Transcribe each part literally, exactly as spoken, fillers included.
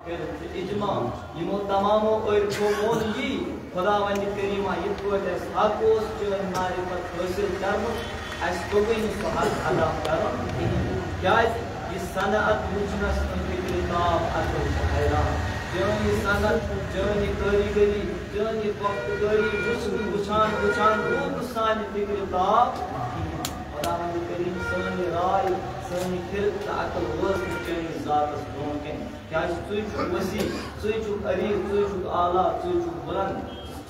کٔرِتھ تہٕ اجماع، یِمو تمامو عٲرفو ووٚن یی، خداوند کریمہ، یِتھ پٲٹھۍ اَسہِ حق اوس چٲنۍ معرفت حٲصِل کرنُک، اَسہِ توٚگُے نہٕ سُہ حق ادا کرُن کِہیٖنۍ۔ کیازِ یہِ صنعت وٕچھنس تہٕ فکرِ تاب اَتھو چھِ حیران۔ چٲنۍ یہِ صنعت، چٲنۍ یہِ کٲریگٔری، چٲنۍ یہِ پۄختہٕ کٲری وٕچھنہٕ، وٕچھان وٕچھان روٗد نہٕ سانہِ فکرِ تاب کِہیٖنۍ۔ خداوند کریم، سٲنۍ یہِ راے، سٲنۍ یہِ فکر تہٕ عقل وٲژ نہٕ چٲنِس ذاتس برونٛہہ کَنہِ۔ کیازِ ژٕے چھُکھ وسیع، ژٕے چھُکھ عریض، ژٕے چھُکھ اعلیٰ، ژٕے چھُکھ بلند،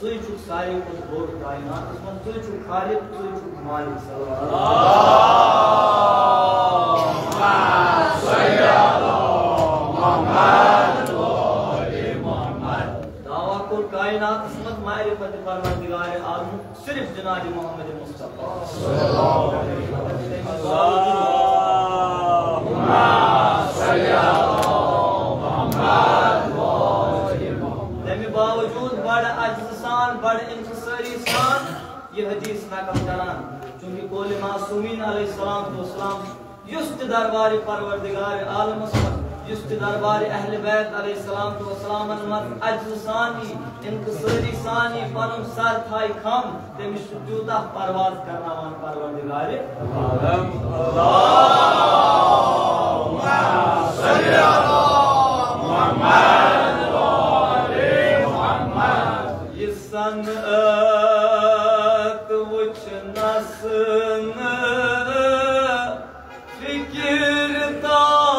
ژٕے چھُکھ ساروی کھۄتہٕ بوٚڑ کائناتس منٛز، ژٕے چھُکھ خالق، ژٕے چھُکھ مالک۔ صلوات۔ دعویٰ کوٚر کائناتس منٛز معرفت پروردگار عالمُک صرف جناب محمد مصطفیٰ۔ تمہِ باوجود بڑٕ عجزٕ سان، بڑٕ انکسٲری سان یہِ حدیث نقل کران، چونکہ قول معصومین علیہ الصلوۃ والسلام یُس تہِ دربارِ پروردگار عالمس منٛز، یُس تہِ دربارِ اہل بیت علیہ الصلوۃ والسلامن منٛز عجزٕ سان یی، انکسٲری سان یی، پنُن سر تھایہِ کھم، تٔمِس چھُ تیوٗتاہ پرواز کرناوان پروردگار عالم۔ یہِ صنعت وٕچھنس نہٕ فکر تاب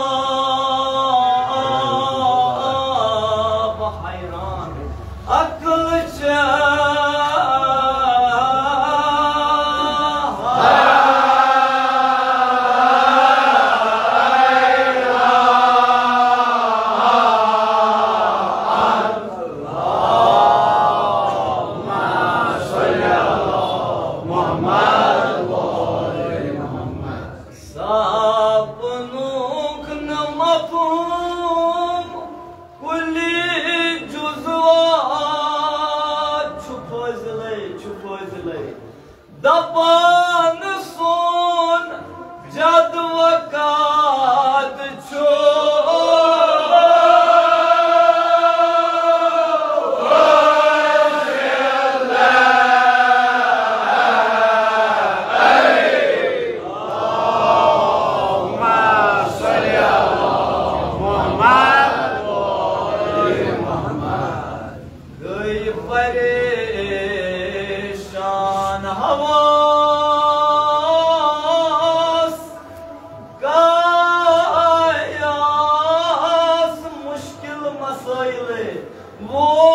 حیران عقل چھا۔ سپنُک نہٕ مفہوم کُلی جزوات چھُ فٲضلے، چھُ فٲضلے۔ دپان سون جد وقت چھُ۔ گٔے پریشان حواس، کایاس مشکل مسائل ووچھ۔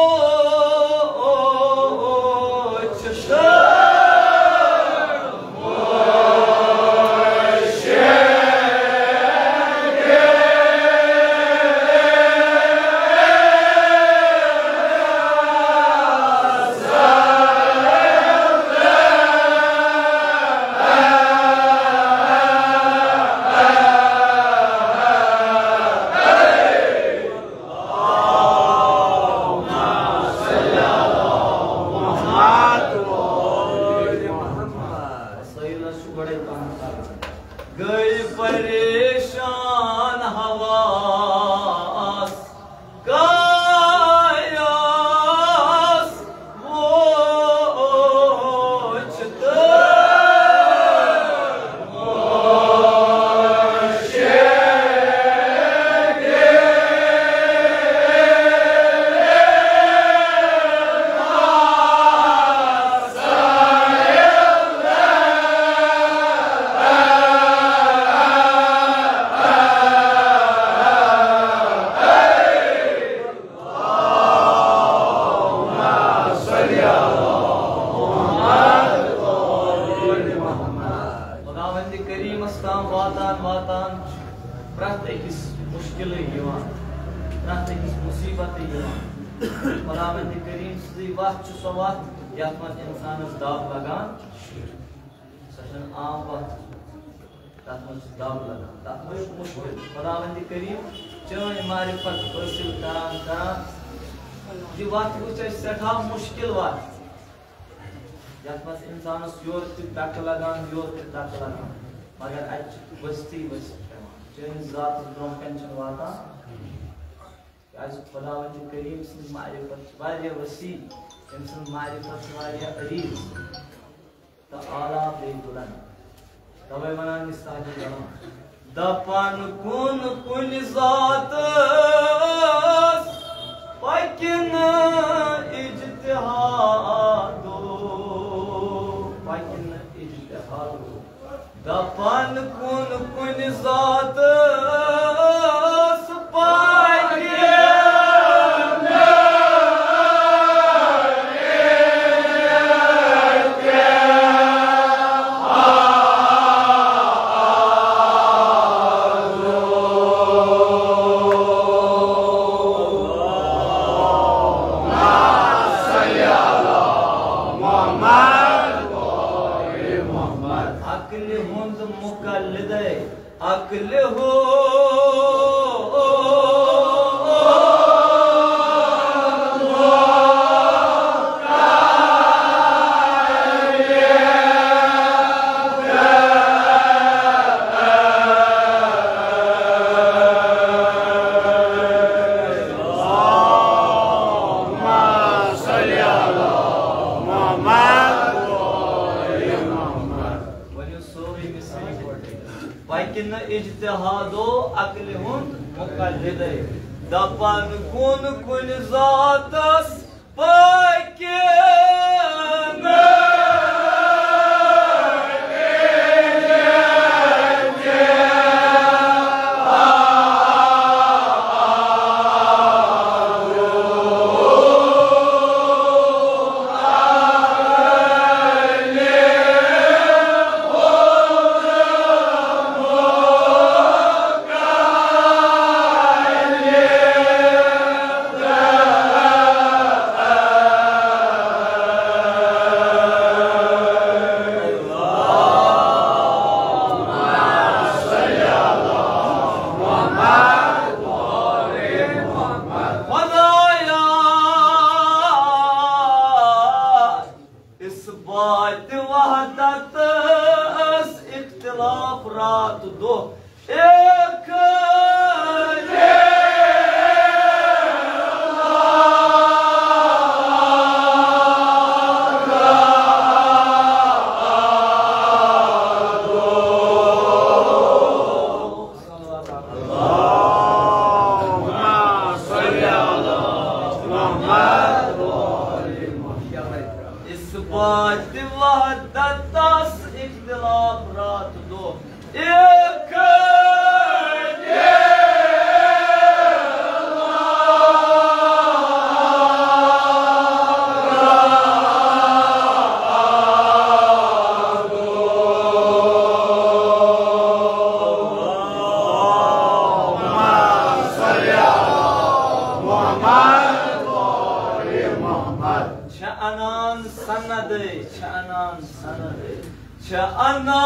سٲیِلَس چھُ گۄڈَے پَہَم کَرُن۔ گٔے پریشان حواس، کایاس ووچھ تہٕ خداوند کریمس تام واتان واتان چھُ پرٛٮ۪تھ أکِس مُشکِلٕے یِوان، پرٛٮ۪تھ أکِس مُصیبتٕے یِوان۔ خداوند کریم سٕنٛزٕے وَتھ چھِ سۄ وَتھ یَتھ منٛز اِنسانَس دَب لَگان، سۄ چھَنہٕ عام وَتھ۔ تَتھ منٛز چھِ دَب لَگان، تَتھ منٛز چھُ مُشکِل۔ خداوند کریم چٲنۍ معرفت حٲصِل کران کران، یہِ وَتھ وٕچھ اَسہِ سٮ۪ٹھاہ مُشکِل وَتھ، یَتھ منٛز اِنسانَس یورٕ تہِ دَکہٕ لَگان، یورٕ تہِ دَکہٕ لَگان، مگر اَتہِ چھِ ؤسۍتٕے ؤسِتھ پٮ۪وان، چٲنِس ذاتَس برونٛہہ کَنہِ چھِنہٕ واتان۔ از خداوند کریم سٕنٛز معرفت چھِ واریاہ وسیع، تٔمۍ سٕنٛز معرفت چھِ واریاہ عریٖض تہٕ اعلیٰ بیٚیہِ بُلند۔ توے ونان أسۍ تاج العلم۔ دپان کُن کُنہِ ذاتس پکہِ نہٕ اجتہادو، پکہِ نہٕ اجتہادو۔ دپان کُن کُنہِ ذاتس پکہِ نہٕ عقلہِ ہُنٛد مقلدے، عقلہِ ہُنٛد۔ ؤنِو سورُے مِصرِ پٲٹھۍ۔ پکہِ نہٕ اجتہادو عقلہِ ہُنٛد مقلدے۔ دپان کُن کُنہِ ذاتس پکہِ نہٕ خدایا، اثبات وحدتس اختلاف رات دۄہ۔ اثبات وحدتس اختلاف رات دۄہ۔ چھِ انان سندے، چھِ انان سندے۔ چھِ انان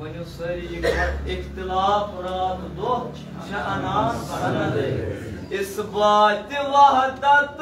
ؤنِو سٲری یِکوَٹہٕ، اختلاف رات دۄہ چھِ انان سندے۔ اثبات وحدت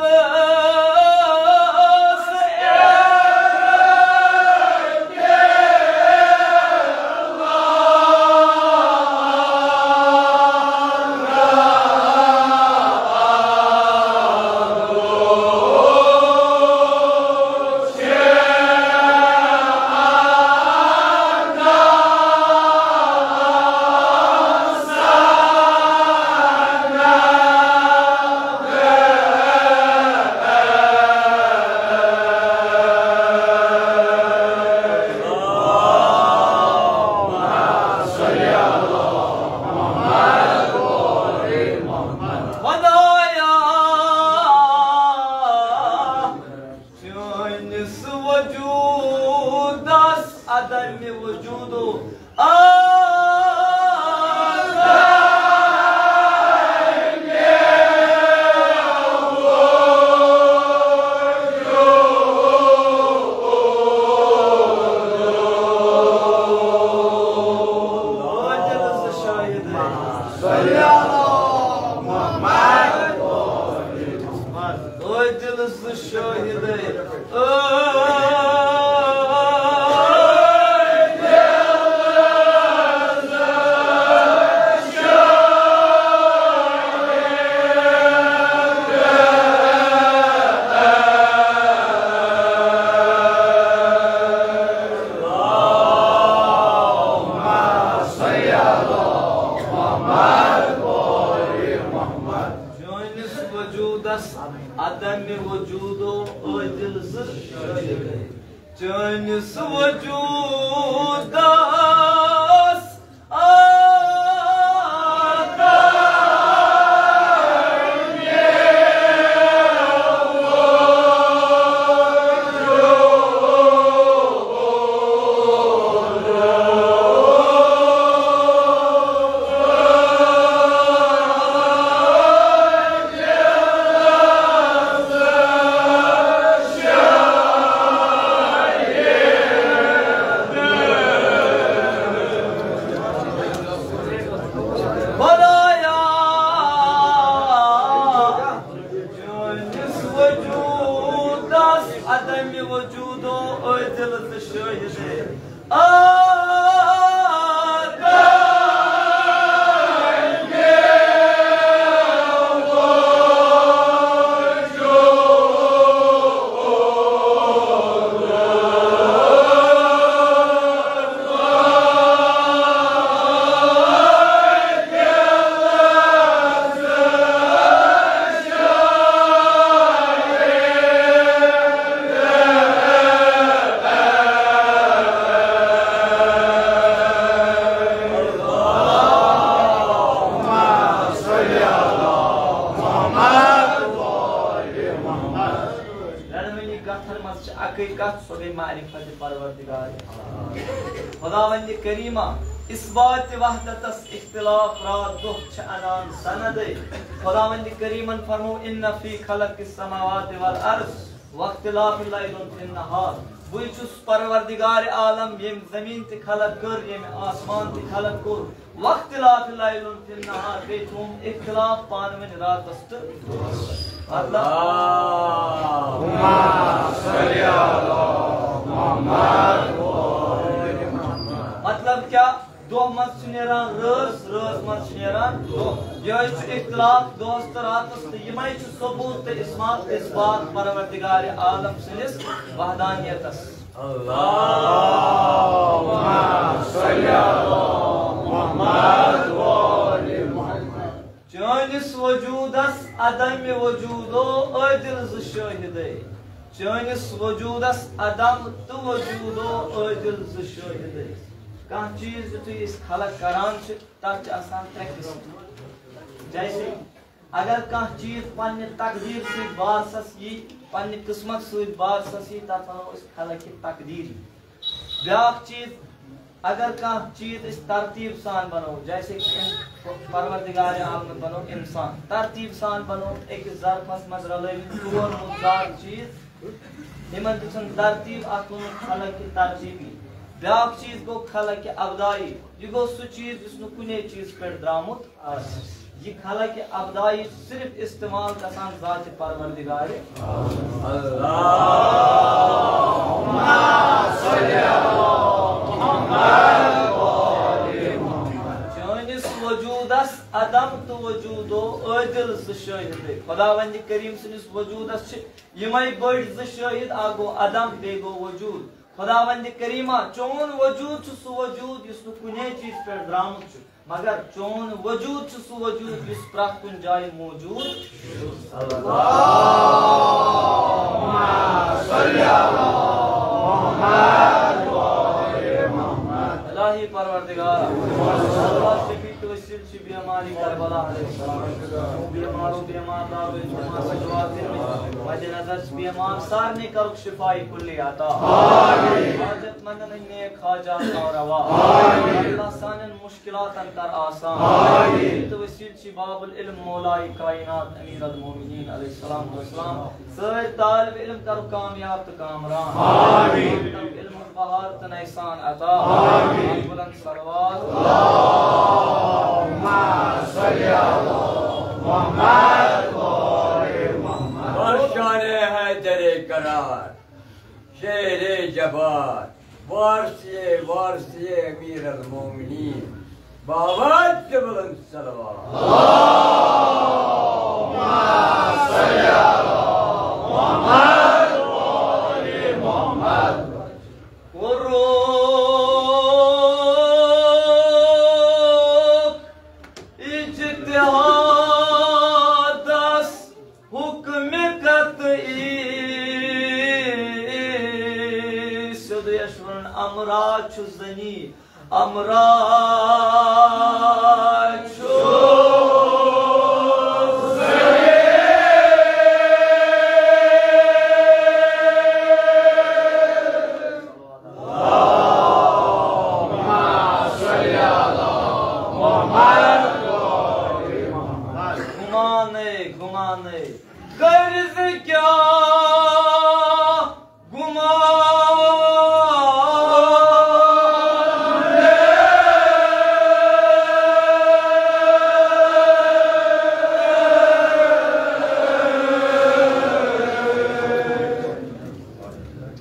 خدایا، چٲنِس وجوٗدس عدم وجوٗدو چٲنِس وجوٗدس آ خدایا، چٲنِس وجوٗدس عدم وجوٗدو عٲدِل تہٕ شٲہِدے۔ آ رنونی کتھن منٛز چھِ اکٕے کتھ، سۄ گٔے معرفت پروردگار۔ خداوند کریمہ، اثبات وحدتس اختلاف رات دۄہ چھِ انان سندے۔ خداوند کریمن فرمو، ان فی خلق السماوات والارض واختلاف اللیل فی النہار۔ بٕے چھُس پروردگار عالم، ییٚمۍ زمین تہِ خلق کٔر، ییٚمۍ آسمان تہِ خلق کوٚر۔ واختلاف اللیل فی النہار، بیٚیہِ تھوٚوُم اختلاف پانہٕ ؤنۍ راتس تہٕ دۄہس۔ مطلب، مطلب کیٛاہ؟ دۄہ منٛز چھُ نیران رٲژ، رٲژ منٛز چھُ نیران دۄہ۔ یِہوٚے چھُ اختلاف دۄہس تہٕ راتس، تہٕ یِمے چھِ ثبوت تہٕ اثبات، اثبات پروردگار عالم سٕنٛدِس وحدانیتس۔ اللہم صل علی محمد و آل محمد۔ چٲنِس وجوٗدس عدم وجوٗدو عٲدِل زٕ شٲہِدے۔ چٲنِس وجوٗدس عدم تہٕ وجوٗدو عٲدِل زٕ شٲہِدے۔ کانٛہہ چیٖز یُتھُے أسۍ خلق کران چھِ، تتھ چھِ آسان ترٛےٚ قٕسم۔ جیسے اگر کانٛہہ چیٖز پننہِ تقدیٖر سۭتۍ بارسَس یی، پننہِ قٕسمت سۭتۍ بارسَس یی، تَتھ وَنو أسۍ خلقِ تقدیٖری۔ بیٛاکھ چیٖز، اگر کانٛہہ چیٖز أسۍ ترتیٖب سان بَناوو، جیسے کہِ أمۍ پروردگار عالمَن بَنوو اِنسان، ترتیٖب سان بَنوو أکِس ظرفَس منٛز رَلٲوِتھ ژور مُتضاد چیٖز، یِمَن دِژٕن ترتیٖب، اَتھ ووٚنُکھ خلقِ ترتیٖبی۔ بیٛاکھ چیٖز گوٚو خلقِ ابدائی، یہِ گوٚو سُہ چیٖز یُس نہٕ کُنے چیٖزٕ پٮ۪ٹھ درٛامُت۔ یہِ خلقِ ابدائی چھُ صرف استعمال گژھان ذاتِ پروردگارِ۔ اللہم صل علی محمد و آل محمد۔ چٲنِس وجوٗدس عدم تہٕ وجوٗدو عٲدِل زٕ شٲہِدے۔ خداوندِ کریم سٕنٛدِس وجوٗدس چھِ یِمے بٔڑۍ زٕ شٲہِد، اکھ گوٚو عدم، بیٚیہِ گوٚو وجوٗد۔ خداوندِ کریمہ، چون وجوٗد چھُ سُہ وجوٗد یُس نہٕ کُنے چیٖزٕ پٮ۪ٹھ درٛامُت چھُ۔ مگر چون وجوٗد چھُ سُہ وجوٗد یُس پرٛٮ۪تھ کُنہِ جایہِ موجوٗد چھُ۔ اللہم صل علی محمد و آل محمد۔ الٰہی پروردگار، صلوات شفیع تہٕ وسیلہٕ چھِ بیمارِ کربلا علیہ السلام۔ بیمارو بیمار دارو اجتماع سۭتۍ دعا کٔرمٕتۍ۔ مدِ نظر چھِ بیمار سارنٕے کرُکھ شفاء کلی عطا۔ آمین۔ حاجت مندن ہٕنٛدۍ نیک حاجات تھاو روا۔ آمین۔ اللہ سانٮ۪ن مشکلاتن کر آسان۔ آمین۔ تہٕ وسیلہٕ چھِ باب العلم مولائے کائنات امیر المومنین علیہ الصلوۃ والسلام۔ سٲرۍ طالب علم کرُکھ کامیاب تہٕ کامران۔ آمین۔ کرُکھ علمُک بہار تہٕ نَیہِ سان عطا۔ آمین۔ بلند صلوات۔ اللہم صل علی محمد و آل محمد۔ بر شان حیدر قرار، شیر جبار، وارثِ، وارثِ امیر المومنین، باوت بلند صلوات۔ اللہم صل علی محمد و آل محمد۔ کوٚرُکھ اجتہادس حکمِ قطعی۔ یَس وَنُن امرا چھُ زٔنی، امرا چھُ گُمانے، گُمانے، غرض کیٛاہ گُمان۔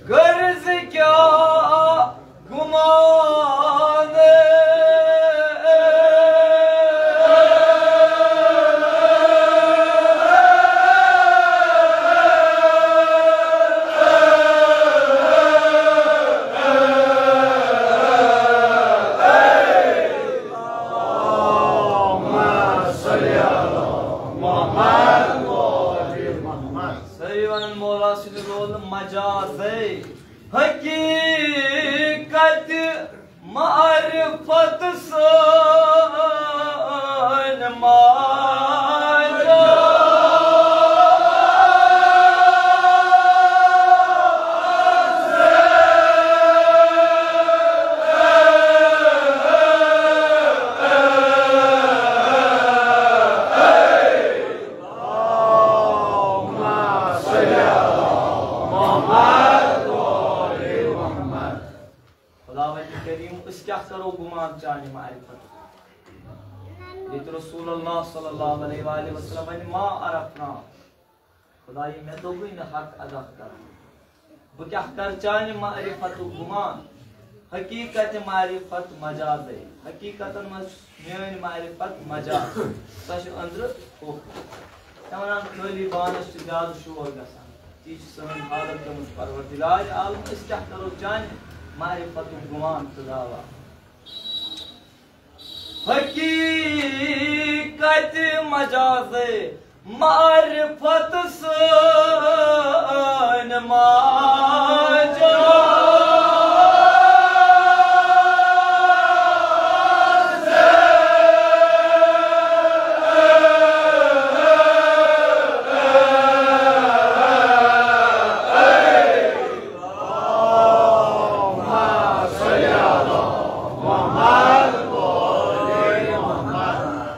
غرض کیٛاہ گُمان۔ سٲری وَنان مولا سٕنٛدِ رول مجازے۔ حقیقت معرفت سان ماجا۔ خداوند کریم، أسۍ کیٛاہ کرو گُمان چانہِ معرفت؟ ییٚتہِ رسول اللہ صلی اللہ علیہ وآلہ وسلم وَنہِ، "ما عرفنا"، خدایہِ، مےٚ توٚگُے نہٕ حق ادا کرُن۔ بہٕ کیٛاہ کرٕ چانہِ معرفتُک گُمان؟ حقیقت معرفت مجازے۔ حقیقتن منٛز میٲنۍ معرفت مجاز۔ سۄ چھِ أنٛدرٕ کھوکھ۔ ژےٚ وَنان، خٲلی بانَس چھُ زیادٕ شور گژھان۔ تی چھِ سٲنۍ حالت گٔمٕژ پروردگار عالم۔ أسۍ کیٛاہ کرو چانہِ معرفتُک گُمان تہٕ دعویٰ؟ حقیقت مجازے معرفت سان ماجا۔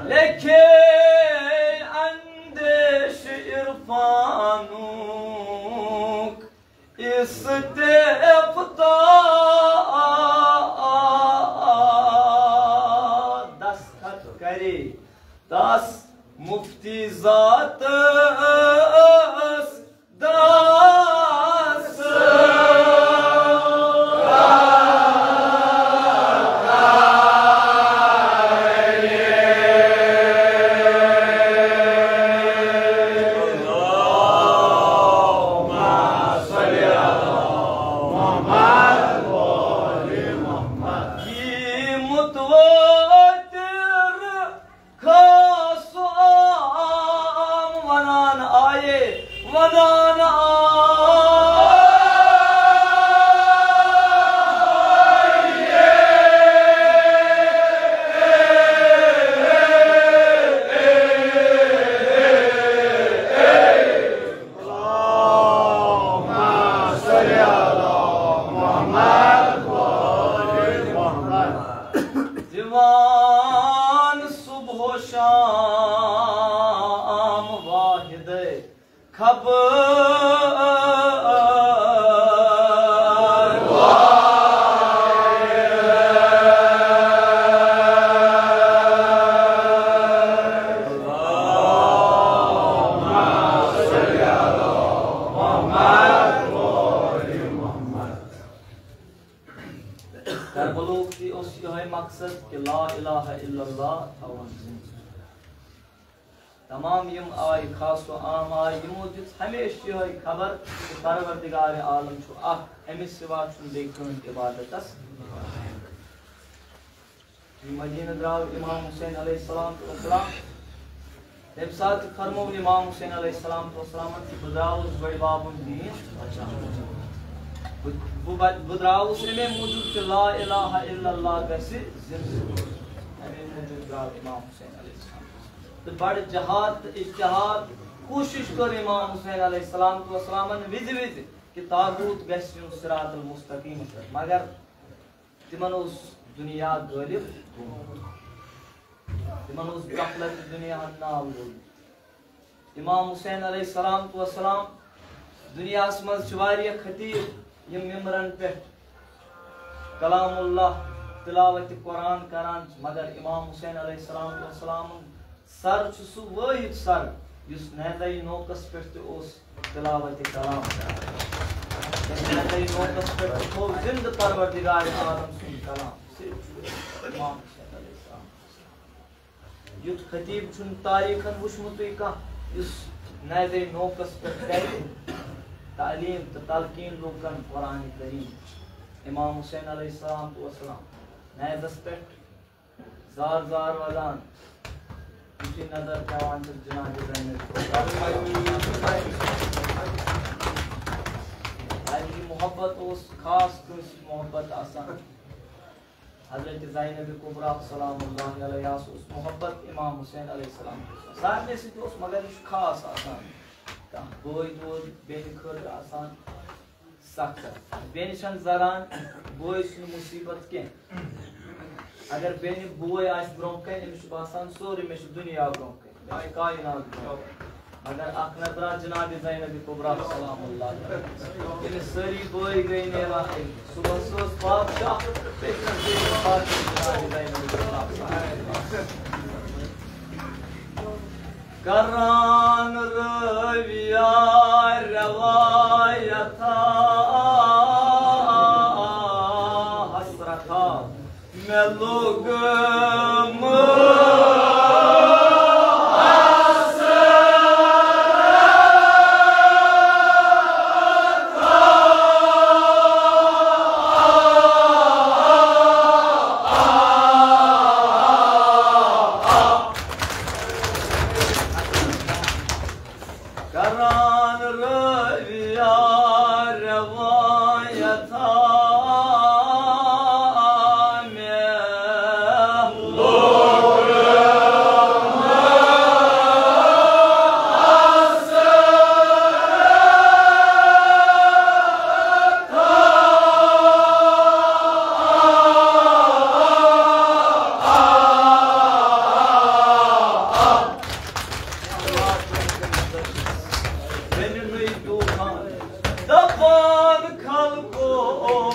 لیکھے اندیش عرفانُک استفتاء۔ دستخط کرے تس مفتی ذاتس دس۔ یہِ متواتر خاص و عام ونان آیے، ونان آیے۔ اللهم صل على محمد وآل محمد۔ دِوان صبح و شام واحد خبر۔ کربلوک تہِ اوس یِہوٚے مقصد کہِ لا الہ الا اللہ تھاوُن زِندٕ۔ تمام یِم آیہِ خاص و عام آیہِ، یِمو دِژ ہمیشہِ یِہوٚے خبر کہِ پروردگار عالم چھُ اکھ، أمِس سوا چھُنہٕ بیٚیہِ کٕہٕنۍ عبادتس۔ یہِ مدینہ درٛاو امام حسین علیہ السلام تہٕ اسلام۔ تَمہِ ساتہٕ تہِ فرموو امام حسین علیہ السلام تہٕ اسلامن کہِ بہٕ درٛاوُس بٔڑۍ بابُن دین بچاونہٕ۔ بہٕ بہٕ بہٕ درٛاوُس اَمے موٗجوٗب کہِ لا الہ الا اللہ گژھِ زِندٕ روزُن۔ اَمے موٗجوٗب درٛاو امام حسین علیہ السلام۔ تہٕ بڑٕ جہاد تہٕ اجتہاد کوٗشش کٔر امام حسین علیہ السلام والسلامن وِزِ وِزِ کہِ طاغوت گژھِ یُن صراط المستقیمس پٮ۪ٹھ، مگر تِمن اوس دُنیا غٲلب گوٚمُت۔ تِمن اوس غفلت دُنیا ہن ناو لوٚگمُت۔ امام حسین علیہ السلام والسلام، دُنیاہس منٛز چھِ واریاہ خطیب یِم ممبرن پٮ۪ٹھ کلام اللہ تلاوت قرآن کران چھِ، مگر امام حسین علیہ السلام والسلامُن سر چھُ سُہ وٲحد سر یُس نیزہ نوقس پٮ۪ٹھ تہِ اوس تلاوت کلام کران۔ ییٚمۍ نیزہ نوقس پٮ۪ٹھ تہِ تھوٚو زندٕ پروردگار عالم سُنٛد کلام۔ صرف چھُ امام حسین علیہ السلام۔ یُتھ خطیب چھُنہٕ تاریخن وُچھمُتُے کانٛہہ یُس نیزہ نوقس پٮ۪ٹھ کرِ تعلیٖم تہٕ تلقیٖن لوٗکن قرآن کریم۔ امام حسین علیہ السلام والسلام نیزس پٮ۪ٹھ زار زار ودان، یُتھُے نظر پٮ۪وان چھِ جناب زینب۔ تَتہِ یہِ محبت اوس خاص کٲنٛسہِ محبت آسان۔ حضرت زینب کبریٰ سلام اللہ علیہا اوس محبت امام حسین علیہ السلام۔ سارنٕے سۭتۍ اوس، مگر یہِ چھُ خاص آسان۔ کانٛہہ بٲے دود بیٚنہِ خٲطرٕ آسان سخت۔ بیٚنہِ چھَنہٕ زَران بٲے سُنٛد مُصیٖبت کینٛہہ۔ اگر بیٚنہِ بوے آسہِ برٛونٛہہ کَنہِ، أمِس چھُ باسان سورُے، مےٚ چھُ دُنیا برٛونٛہہ کَنہِ، مےٚ چھُ کائنات برٛونٛہہ کَنہِ۔ مگر اکھ نظرا جناب زینب کبریٰ سلام اللہ علیہا۔ ییٚلہِ سٲری بٲے گٔے نیران، صُبحس ٲس بادشاہ، بیٚیہِ چھَنہٕ بیٚیہِ بادشاہ جناب زینب کبریٰ سلام اللہ علیہا۔ کران رٲویا روایتا حسرتا، مےٚ لوٚگ کران رٲویا روایتا مےٚ دپان خلقو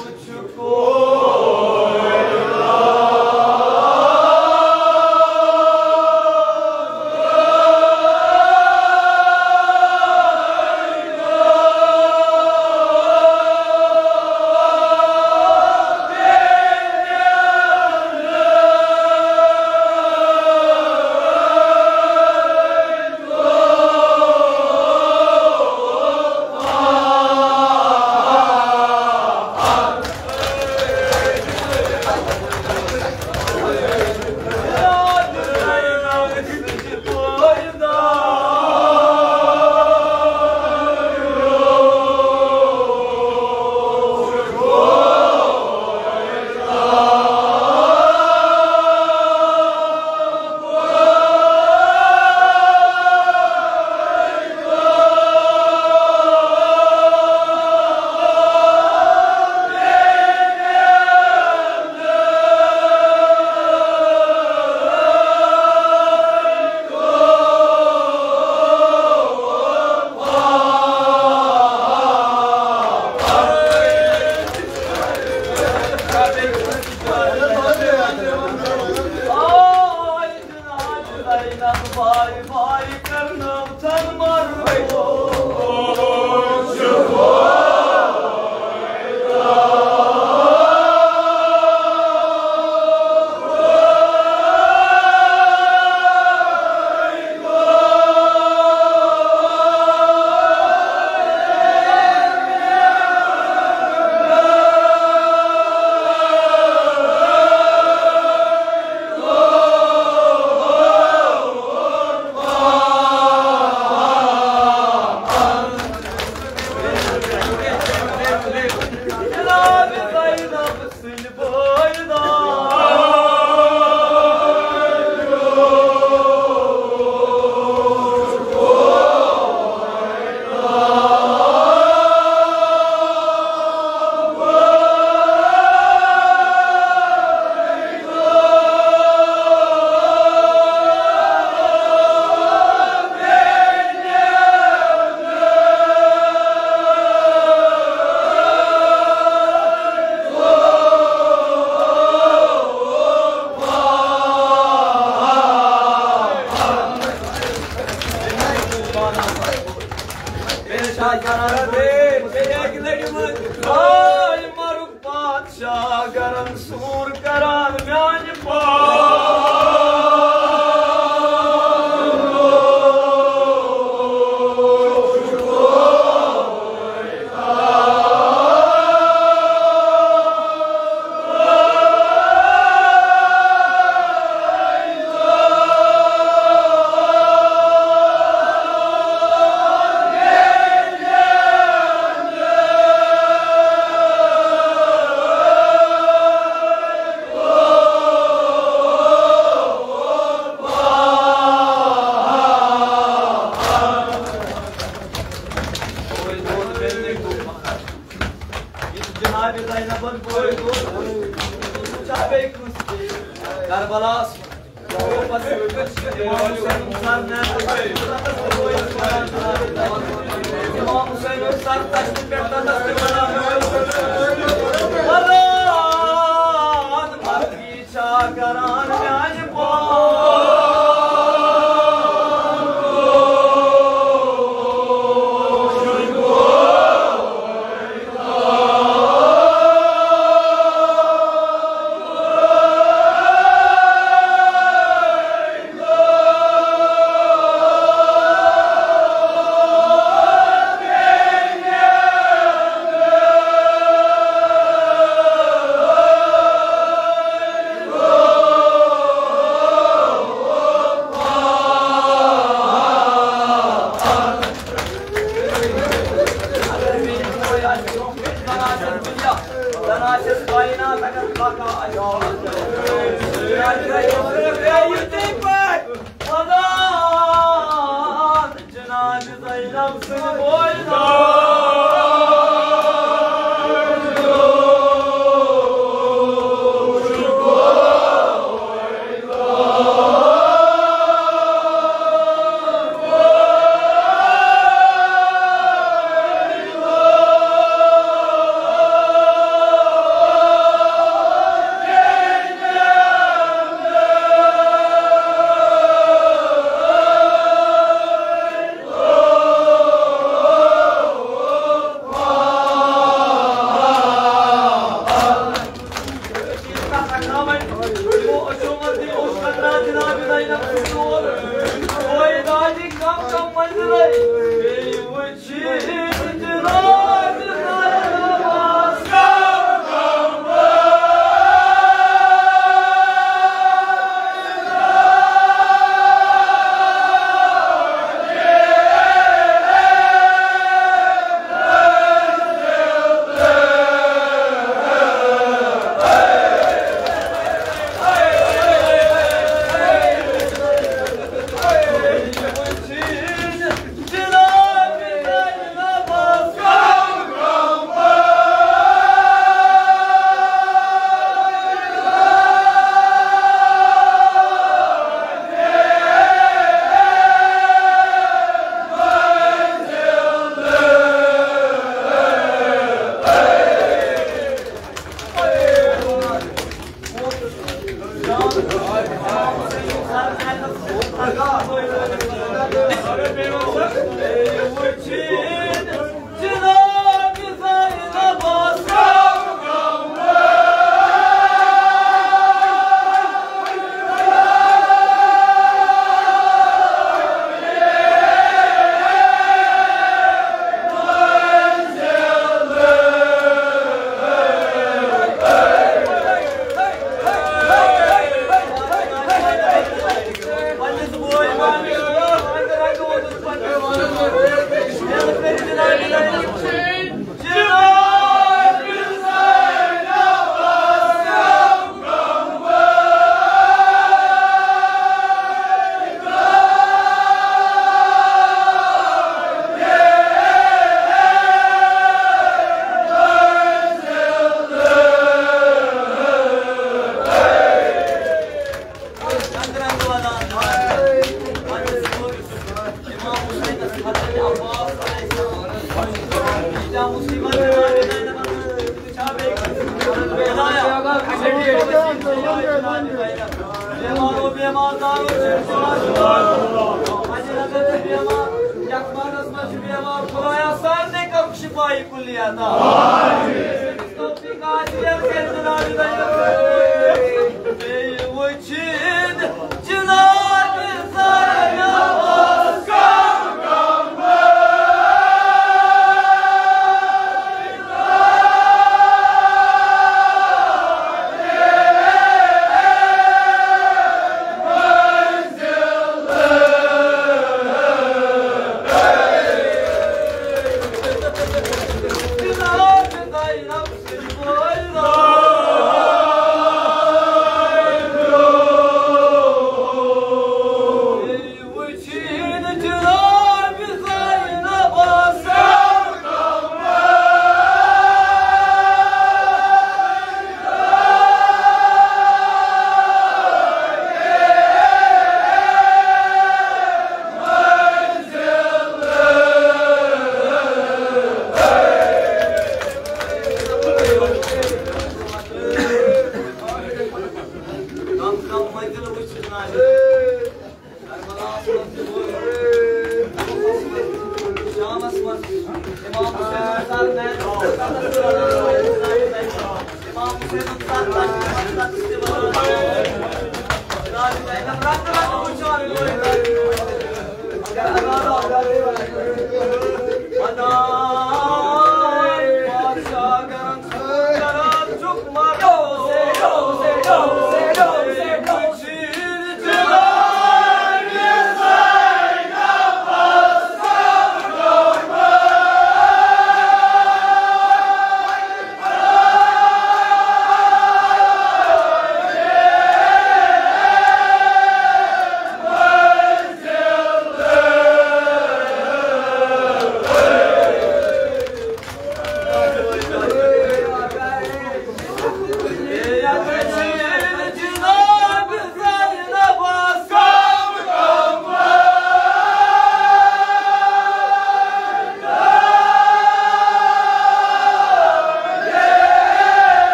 جناب زینبن بوے گوٚو، سُہ چھا بیٚیہِ کٲنٛسہِ؟ کربلاہس امام حسین سر امام حسین سر تشریف پٮ۪ٹھ تتس تہِ ونان، ولان مرگی چھا کران میانہِ پان۔ شفای کلیہ عطا۔ توفیق عاجل کر جناب زینب۔ بیٚیہِ وٕچھِتھ جناب زینب۔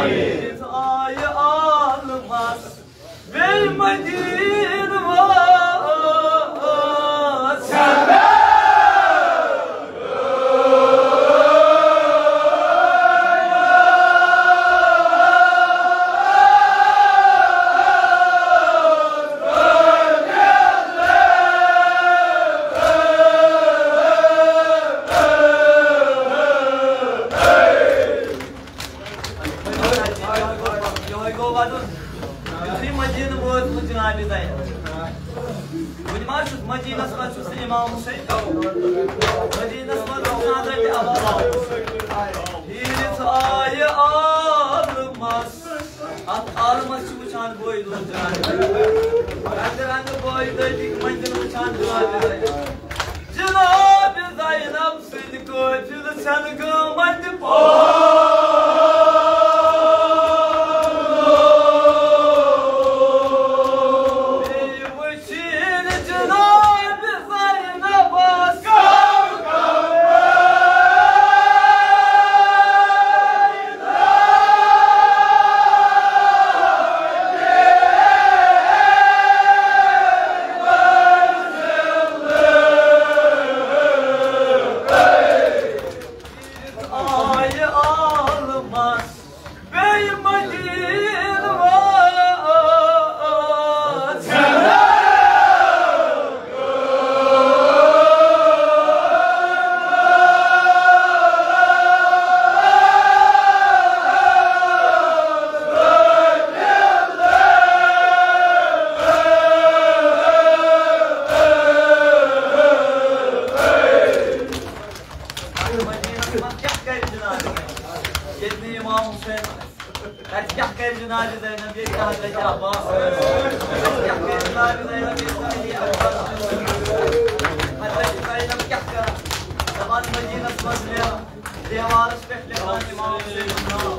ییٖرِتھ آیہِ عالمس بیٚیہِ مدیٖنہٕ وٲژ۔ یِہوٚے گوٚو وَدُن۔ یُتھُے مدیٖنہٕ ووت، ووت جنابِ زینب۔ وۄنۍ ما چھُس مدیٖنَس منٛز چھُس نہٕ اِمام حُسین۔ مدیٖنَس منٛز چھُس حضرت عباس۔ ییٖرِتھ آیہِ عالمَس۔ اَتھ عالمَس چھِ وٕچھان بٲے دوست جنابِ زینب۔ رنٛگہٕ رنٛگہٕ بٲے دٲدِکۍ مٔنٛزِل وٕچھان جنابِ زینب۔ جنابِ زینب سٕنٛدۍ قٲفلہٕ ژھٮ۪ن گٲمٕتۍ پٲدٕ۔ بیٚیہِ وٕچھِن جنابِ زینبس کم کم۔ آیہِ عالمس بیٚیہِ مدیٖنہٕ وٲژ۔ مدیٖنس منٛز کیٛاہ کرِ جناب؟ ییٚتہِ نہٕ امام حسین آسہِ۔ تَتہِ کیٛاہ کرِ جناب زینب؟ ییٚتہِ حضرت عباس آسہِ۔ تَتہِ کیٛاہ کرِ جناب زینب؟ ییٚتہِ علی اکبر آسہِ۔ حضرت زینب کیٛاہ کران؟ دَپان مدیٖنس منٛز نیران۔ دیوارس پٮ۪ٹھ لیکھان امام حسین ناو۔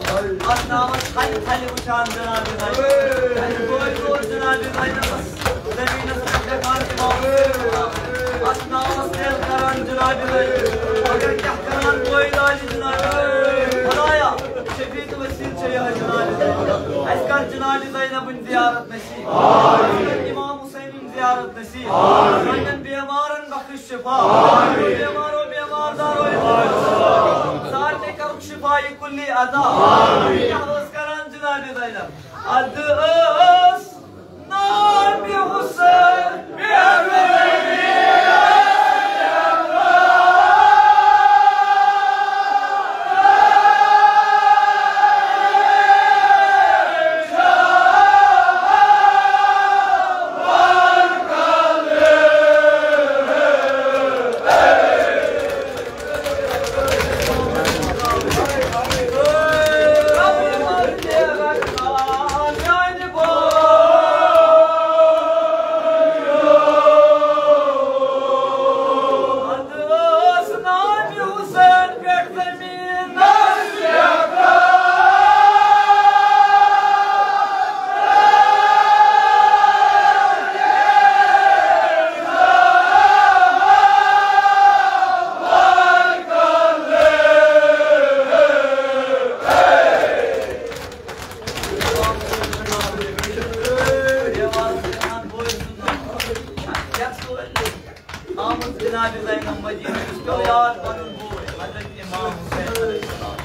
اتھ ناوس تھلہِ تھلہِ وٕچھان جناب زینب۔ اَسہِ بوے ژور جناب زینبس زمینس پٮ۪ٹھ لیکھان امام حسین ناو۔ اتھ ناوس تیل کران جناب زینب۔ مگر کیٛاہ کران بوے لاجہِ جناب زینب۔ خدایا، شفیع تہٕ وسیٖل چھےٚ یِہوٚے جناب زینب۔ اَسہِ کر جناب زینبٕنۍ زیارت نصیب۔ اَسہِ کر امام حسینٕنۍ زیارت نصیب۔ سانٮ۪ن بیمارن بخش شفا۔ بیمارو بیمار دارو علاج۔ سارنٕے کرُکھ شفا یہِ کُلی عطا۔ کیٛاہ ٲس کران جناب زینب؟ ادٕ ٲس نامِ حسین۔ مدینہ یُس پیوٚو یاد پنُن بوے حضرت امام حسین علیہ السلام۔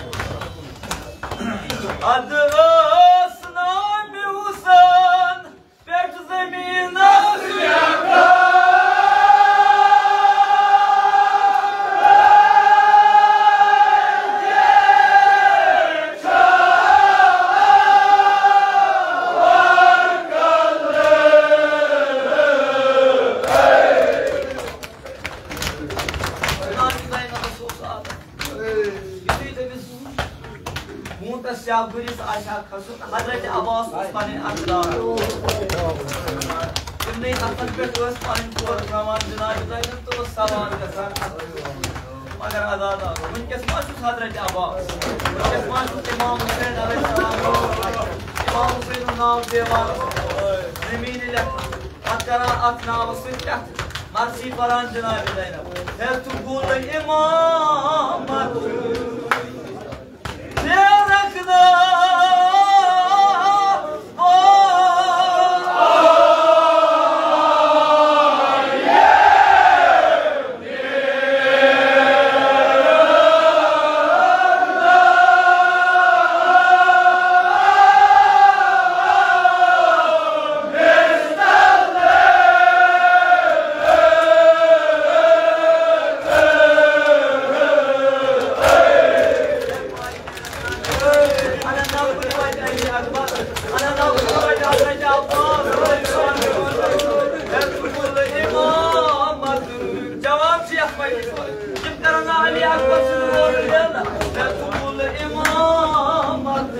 ادٕ ٲس ناوِ حسین پٮ۪ٹھ زٔمیٖنَس یُتھُے تٔمِس ووٚنُس، سیاہ گُرِس آسہِ ہا کھسُن، حضرت عباس اوس پنٕنۍ اقدار۔ تِمنٕے اَتھن پٮ۪ٹھ ٲس پنٕنۍ کھۄر تھاوان جناب زینب تہٕ اوس سوار گژھان۔ مگر عزادار، وٕنکیٚس ما چھُس حضرت عباس؟ وٕنکیٚس ما چھُس امام حسین علیہ السلام؟ امام حسین ہُنٛد ناو دِوان زٔمیٖنہِ لیکھان، پتہٕ کران اتھ ناوس سۭتۍ کتھ، مرثی پران جناب زینب۔ ہے تقول امامت میرا کنا جواب چھُ یَتھ پٮ۪ٹھ، تِم کَرَن نہٕ علی اکبر سٕنٛدِ ووٹہٕ لیلہٕ، مےٚ قبوٗل اِمامت۔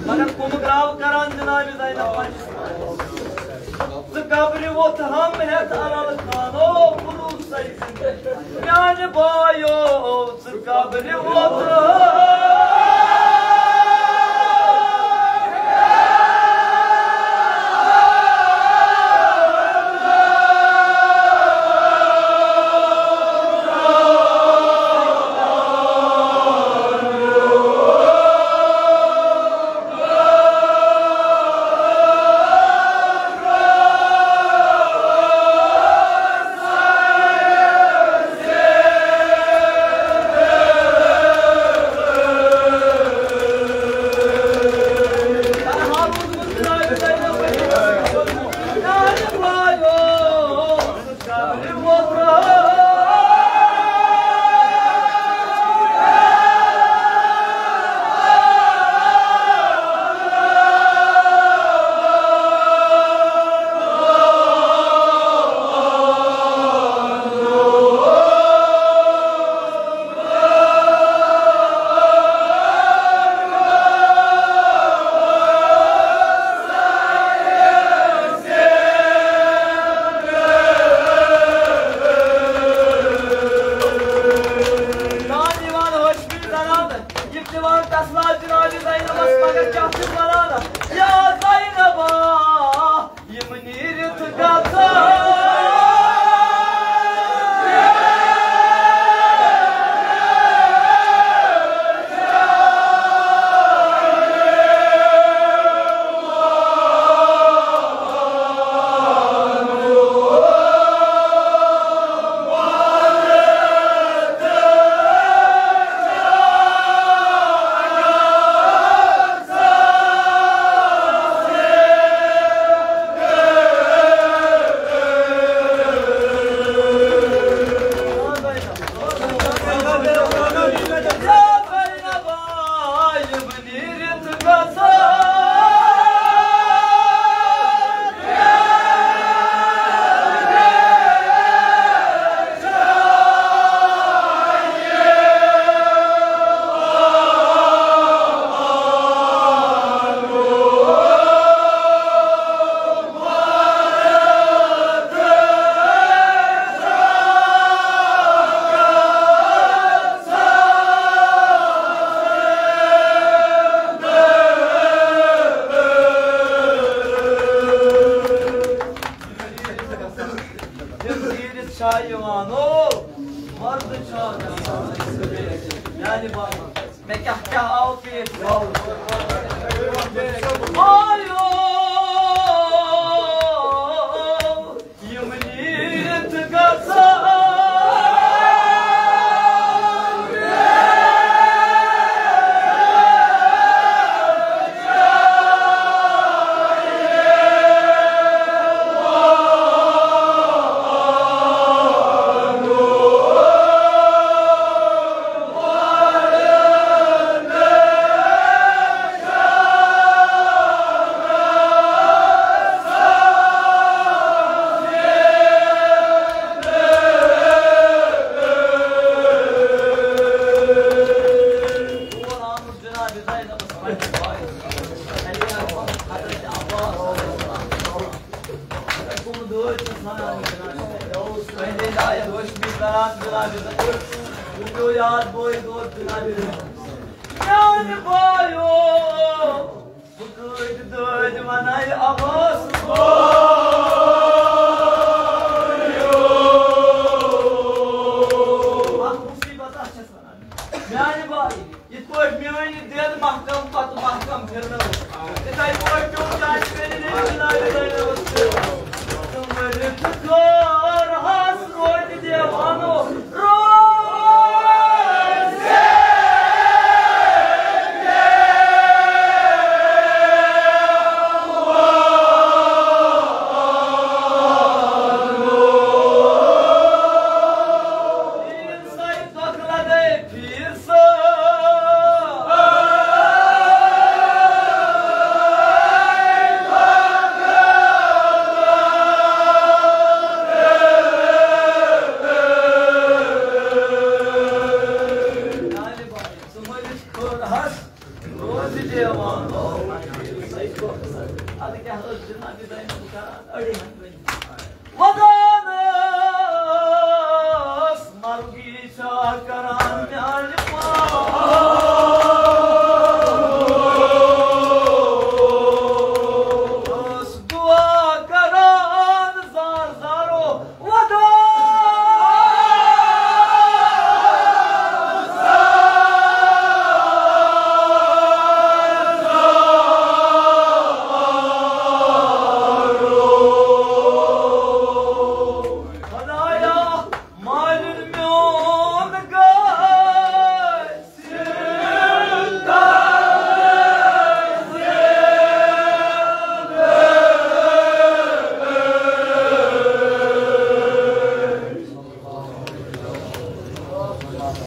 مگر کُم گراو کران جناب زینب پننِس پانس۔ ژٕ قبرِ ووٚتھ ہم ہٮ۪تھ الل خانو، بروسے زندٕ میانہِ بایو، ژٕ قبرِ ووٚتھ۔ کیٛاہ چھِ وَنان؟ یا زینبا، یِم نیٖرِتھ گژھان۔ یِم زیٖرِتھ چھا یِوان، او، مردٕ چھا یِوان۔ میانہِ باپتھ مےٚ کیٛاہ کیٛاہ آو پیش؟ آیو، یِم نیٖرِتھ گژھان۔ میانہِ بایو، بہٕ کۭتۍ دٲدۍ وَنَے عباس بایو۔ اَتھ مُصیٖبت اَتھ چھَس وَنان۔ میانہِ بایہِ، یِتھ پٲٹھۍ میٲنۍ دٮ۪د محکم پتہٕ محکم پھِرنٲو، تِتھَے پٲٹھۍ پیوٚو چانہِ بیٚنہِ جنابِ زینبَس تہِ۔ تہٕ مٔرِتھ کٔرہَس روتہِ دیوانو، روزِ